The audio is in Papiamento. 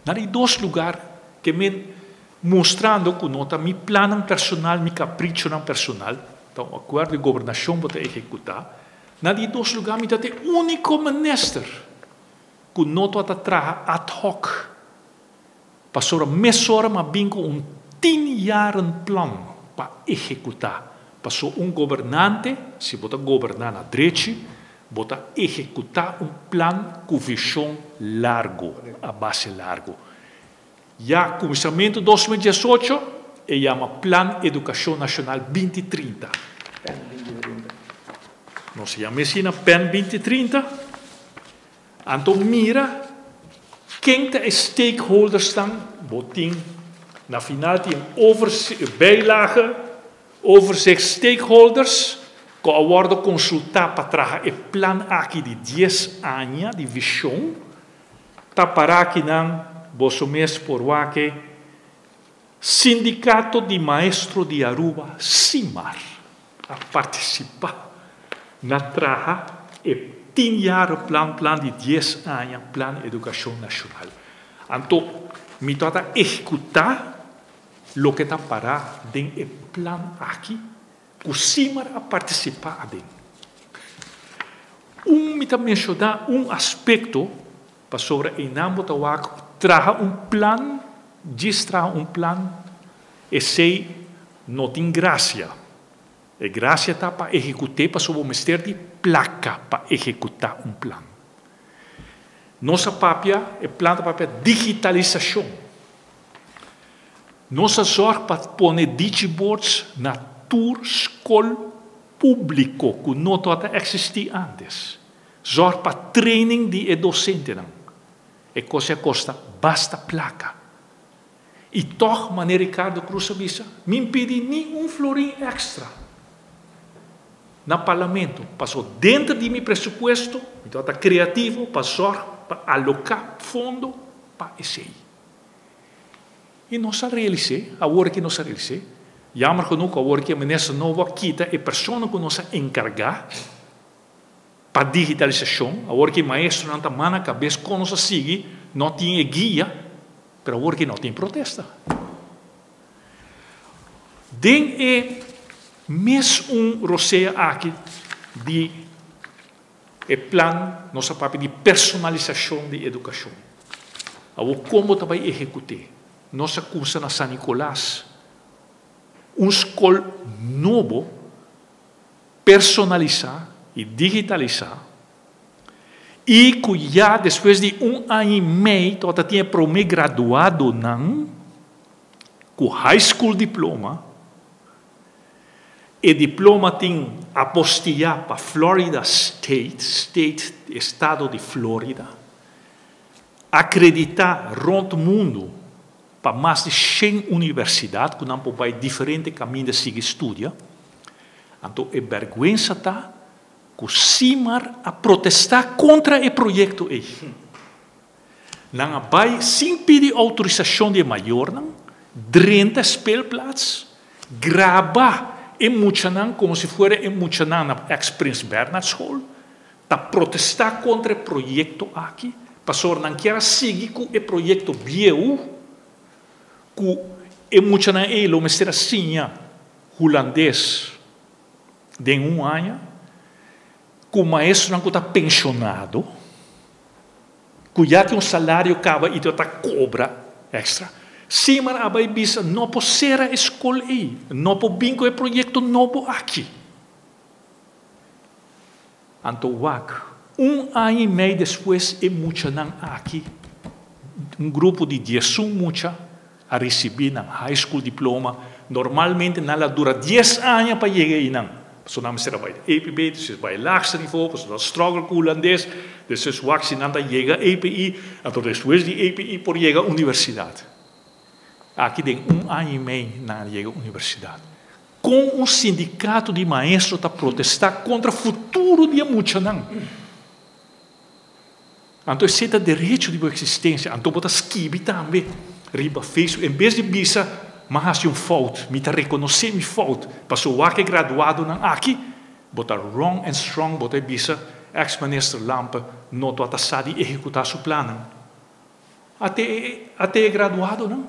Na di dos lugar, ke men mustrando ku no ta mi plannan personal, mi kaprichonan personal, ta un akuerdo di gobernashon bo ta ehekutá. Na di dos lugar, mi ta e úniko minister ku no ta traha ad hoc. Pasobra mesora m'a bin ku un 10-jaren plan pa ehekutá. Paso un gobernante, si bo ta goberná na drechi, bo ta ehekutá un plan ku vishon largu, a base largu. Ya kuminsamentu 2018, e yama Plan Edukashon Nashonal 2030. PEN 2030. Nos yama asina PEN 2030. Anto mira ken ta e stakeholders dan, bo tin na final tin overzicht, bijlage, overzicht stakeholders, ku a wòrdu konsultá pa traha e plan aki di 10 aña di vishon, ta para akinan boso mes por wak e Sindikato di Maestro di Aruba, SIMAR, a partisipá na traha e 10-jaren plan di 10 aña Plan Edukashon Nashonal. Anto, mi ta ehekutá loke ta pará den e plan aki, ku SIMAR a partisipá aden. Mi ta menshoná un aspekto pasobra einan bo ta wak traha un plan, djis traha un plan, esei no tin grasia. E grasia ta pa ehekut'é pasobra bo mester di plaka pa ehekutá un plan. Nos a papia, e plan ta papia digitalisashon. Nos a zòrg pa pone digiboards na tur skol públiko ku no tabata eksistí ántes. Zòrg pa training di e dosentenan. E kos a kosta basta plaka. I tòg, manera Ricardo Cruz a bisa, mi n' pidi ni un florin èkstra na parlamento. Paso denter di mi presupuesto, mi tabata kreativo pa zòrg pa aloká fondo pa esei. I nos a realis'é, awor ku nos a realis'é, jammer genoeg awor ku e minister nobo a kita e persona ku nos a enkargá pa digitalisashon, awor ku e maestronan ta man na kabes kon nos a sigui, no tin e guia, pero awor ku no tin protesta. Den e mesun rosea aki di e plan, nos a papia di personalisashon di edukashon. Awor kon bo ta bai ehekut'é? Nos a kuminsá na San Nicolas un skol nobo, personalisá i digitalisá, i ku ya despues di un aña i mei tabata tin e promé graduadonan ku high school diploma. E diploma tin apostillá pa Florida State, State, estado di Florida, akreditá rònt mundu pa mas di 100 universidat ku nan por bai diferente kaminda sigui studia. Anto e bèrgwensa ta ku SIMAR a protestá kontra e proyekto ei. Nan a bai sin pidi outorisashon di e mayornan, drenta speelplaats, graba e muchanan komo si fuera e muchanan na ex Prins Bernhard School, ta protestá kontra e proyekto aki, pasobra nan kier a sigui ku e proyekto bieu, ku e muchanan ei lo mester a siña hulandes den un aña, ku maestronan ku ta penshonado, ku ya tin un salario kaba i ta kobra èkstra. SIMAR a bai bisa no por sera e skol ei, no por bin ku e proyekto nobo aki. Anto wak, un aña i mei despues e muchanan aki, un grupo di 11 mucha, a risibí nan high school diploma. Normalmente nan la dura 10 aña pa yega einan. Pasobra nan mester a bai EPB, despues bai laagste nivo, pasobra nan struggle ku hulandes, despues wak si nan ta yega EPI, anto despues di EPI por yega universidat. Aki den un aña i mei nan a yega universidat. Kon un sindikato di maestro ta protestá kontra futuro di e muchanan? Anto esei ta derecho di bo eksistensia. Anto bo ta skibi tambe riba Facebook. En bes di bisa, m'a hasi un fout, mi ta rekonosé mi fout, pasobra wak e graduadonan aki, bo ta wrong and strong, bo ta bisa ex minister Lampe no tabata sa di ehekutá su plannan. Ata e graduado, no?